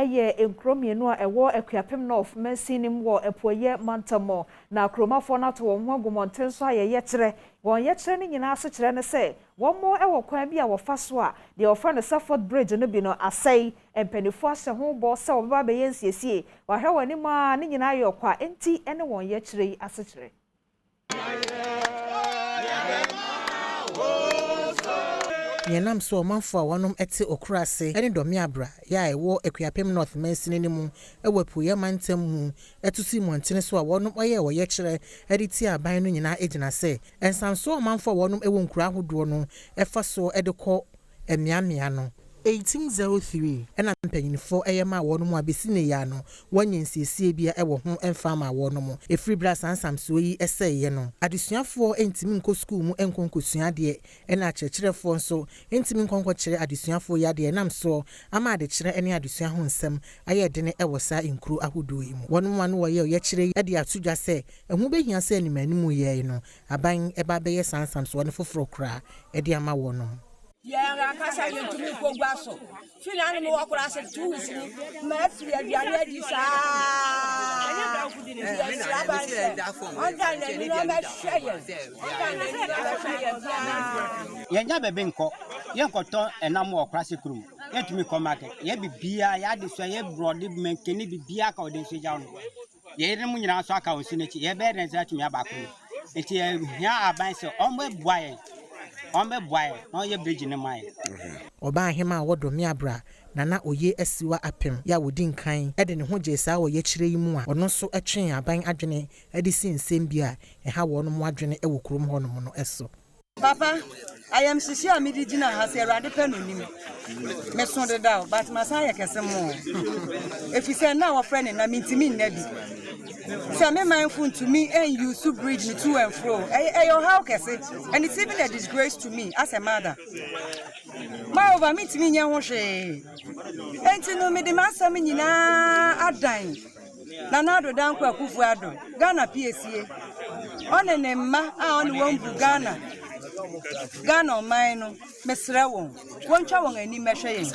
yɛ nkuro mmienu a ɛwɔ Akuapem North mansin no mu wɔ Apueeɛ mantam mu. Na kuromafoɔ no ato wɔn ho agu mmɔnten so a yɛyɛ kyerɛ. Wɔn yɛkyerɛ no nyinaa asekyerɛ ne sɛ, wɔn wɔ kwan bi a wɔfa so a deɛ wɔfrɛ no sɛ foot bridge no bi no asɛe. Mpanimfoɔ ahyɛ ho bɔ sɛ wɔbɛba abɛyɛ nsiesie. Wɔahwɛ wɔn anim a ne nyinaa yɛ ɔkwa nti ne wɔn yɛkyerɛ yi asekyerɛ. Nea ɛnam so a ɔmanfo a wɔnom te Okurase ne Dɔmeabra yɛ a ɛwɔ Akuapem North mansini no mu wɔ Apueeɛ mantam mu tu sii mmɔntene so a wɔnom yɛɛ ɔyɛkyerɛ de tiaa aban no nyinaa gyina sɛ nsamsoɔ a ɔmanfo a wɔnom wɔ nkuro ahodoɔ no fa soɔ de kɔ mmeammea no. 1803 na mpanyinfoɔ yɛ maa wɔnom a besi nnɛ yi ara no wɔnyɛ nsiesie bia wɔ ho mfa mmaa wɔnom. Ɛfiri berɛ a saa nsamsoɔ yi sɛeɛ no, adesuafoɔ ntumi nkɔ sukuu mu nkɔ nkɔsua adeɛ ɛna akyerɛkyerɛfoɔ nso ntumi nkɔ nkɔkyerɛ adesuafoɔ yi adeɛ ɛnam soɔ ama adekyerɛ ne adesua ho nsɛm ayɛ dene wɔ saa nkuro ahodoɔ yi mu. Wɔnom ano wɔyɛ ɔyɛkyerɛ yi de ato dwa sɛ ɛho bɛhia sɛ animanimu yɛe no aban ba bɛyɛ saa nsamsoɔ no foforɔ koraa de ama wɔnom. Yɛn ankasa yɛntumi nkɔ gua so. Fi na no mewɔ kora ase 2 weeks ni ma afiri aduane adi saa. Yɛsrɛ aban sɛ ɔnda n'ani na ɔmɛhwɛ yɛn. Ɔnda n'ani na ɔmɛhwɛ yɛn paa. Yɛnya baabi nkɔ, yɛnkɔtɔ ɛnam wɔ Kurase kurom, yɛntumi kɔ market, yɛ biribiara, yɛ adesua, yɛ borɔde, mankani, biribiara ka ɔde nso gyaw no. Yɛn yerenom nyinaa nso aka wɔn si n'akyi, yɛbɛyɛ dɛn sɛ atumi aba kurom? Nti yɛhia aban sɛ ɔmmɛboa yɛn, ɔmmɛboa yɛn na ɔnyɛ bridge no ma yɛn. Ɔbaa ahemaa a ɔwɔ Dɔmeabra, Nana Oye Asiwa Apem yi a ɔdi nkan de ne ho gyee saa ɔyɛkyerɛ yi mu a ɔno nso twee aban adwene de sii nsɛm bi a ɛha wɔnom adwene wɔ kurom hɔnom no so. Papa, ayamhyehye a mede gyina ha sɛ Awurade pɛ no nim. Meso dedaw, but masan ayɛ kɛse more. Efisɛ nna a wɔfrɛ no nna mintumi nna bi. Sɛ me manfo ntumi n-use bridge no to and fro, ɛyɛ ɛyɛ ɔhaw kɛse and it's even a disgrace to me as a mother. Moreover, mintumi nyɛ ho hwee. Enti no mede m'asɛm nyinaa adan Nana Addo Dankwa Akufo Addo, Ghana piesie. Ɔne ne mma a ɔne wɔn bu Ghana, Ghana ɔman no, mesrɛ wɔn, wɔntwa wɔn ani mmɛhwɛ yɛn.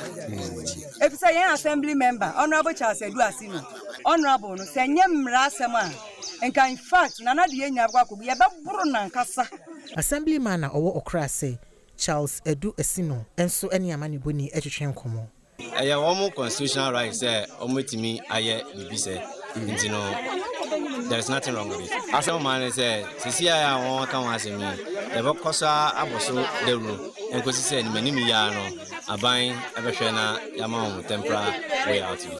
Efisɛ yɛn assembly member, Honourable Charles Adu Asino, Honourable no, sɛ ɛnyɛ mmara asɛm a, nka in fact, Nana de yɛn nyinaa bɛkɔ akɔgu, yɛbɛboro no ankasa. Assemblyman a ɔwɔ Ɔkra Charles Adu Asino nso ne amanebɔni twetwe nkɔmmɔ. Ɛyɛ wɔn constitutional right sɛ wɔbɛtumi ayɛ biribi sɛ nti no, there is nothing wrong with it. Asɛm maa ne sɛ sisi a wɔn aka ho asɛm yi, yɛbɛkɔ so abɔ so dawuro nkosi sɛ anim anim yi ara no aban bɛhwɛ na yɛama wɔn temporary way out bi.